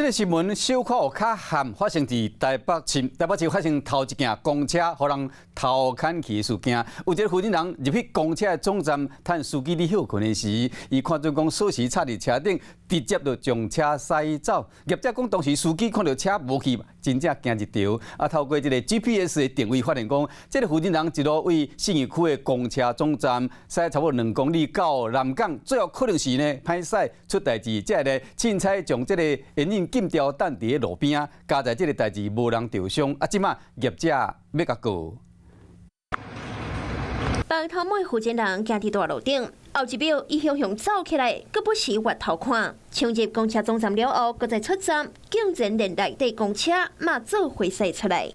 這個新聞小可有較譀，發生佇台北市，台北市發生頭一件公車予人偷牽去的事件。有一个負責人入去公車的總站，趁司機咧歇睏的時，伊看準講鎖匙插佇車頂，直接就將車駛走。業者講當時司機看著車無去，真正驚一趒。啊，透過這个 GPS 的定位，發現講這个負責人一路對信義區的公車總站駛差不多2公里到南港，最後可能是呢歹勢出代誌，這个凊彩將這个煙癮禁掉等佇路邊，佳哉這个代誌無人著傷。啊，這馬業者欲共告。白頭毛負責人行佇大路頂，後一秒伊雄雄走起來，閣不時回頭看。衝入公車總站了後，閣再出站，竟然連內底公車嘛做伙駛出來。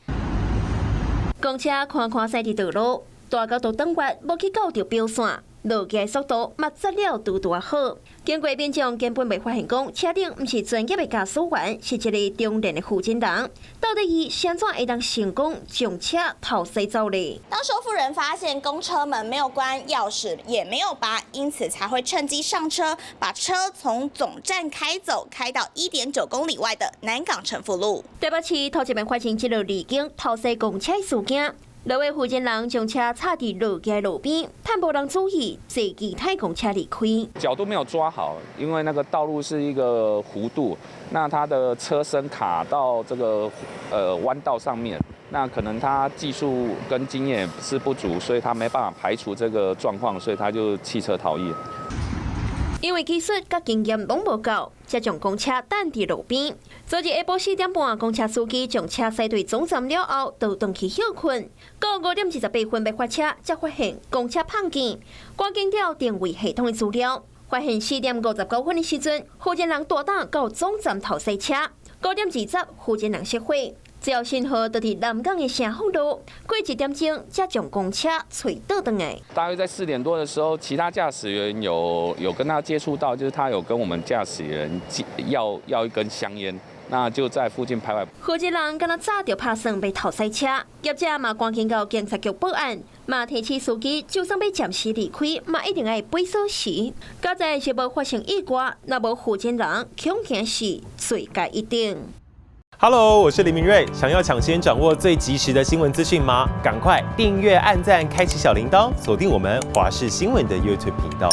公車寬寬駛佇道路，大角度轉彎，無去到著標線。落街速度嘛，質了拄拄好。經過民眾根本袂發現講車頂毋是專業的駕駛員，是一个中年的負責人。到底伊是按怎會當成功將車偷駛走呢？當收付人發現公車門沒有關，鑰匙也沒有拔，因此才會趁機上車，把車從總站開走，開到1.9公里外的南港成府路。台北市頭一擺發生這個離境偷駛公車事件。兩位負責人將車插佇路街路邊，趁無人注意，坐其他公車離開。角度沒有抓好，因為那個道路是一個弧度，那他的車身卡到這個彎道上面，那可能他技術跟經驗是不足，所以他沒辦法排除這個狀況，所以他就棄車逃逸。因為技術佮經驗攏無夠，才將公車等佇路邊。昨日下晡4點半，公車司機將車駛對總站了後，就轉去歇睏。到5點28分欲發車，才發現公車碰見。趕緊調定位系統的資料，發現4點59分的時陣，負責人大膽到總站頭駛車。5點20，負責人失火。最後信號就佇南港的成福路，過1點鐘才將公車揣倒轉來。大約在4點多的時候，其他駕駛員有跟他接觸到，就是他有跟我們駕駛員要一根香菸，那就在附近徘徊。負責人敢若早就拍算欲偷駛車，業者嘛趕緊到警察局報案，嘛提醒司機就算欲暫時離開，嘛一定愛背鎖匙。佳哉是無發生意外，若無負責人，恐驚是罪該一定。 Hello，我是林明瑞。想要搶先掌握最及時的新聞資訊嗎？趕快訂閱、按讚、開啟小鈴鐺，鎖定我們華視新聞的 YouTube 頻道。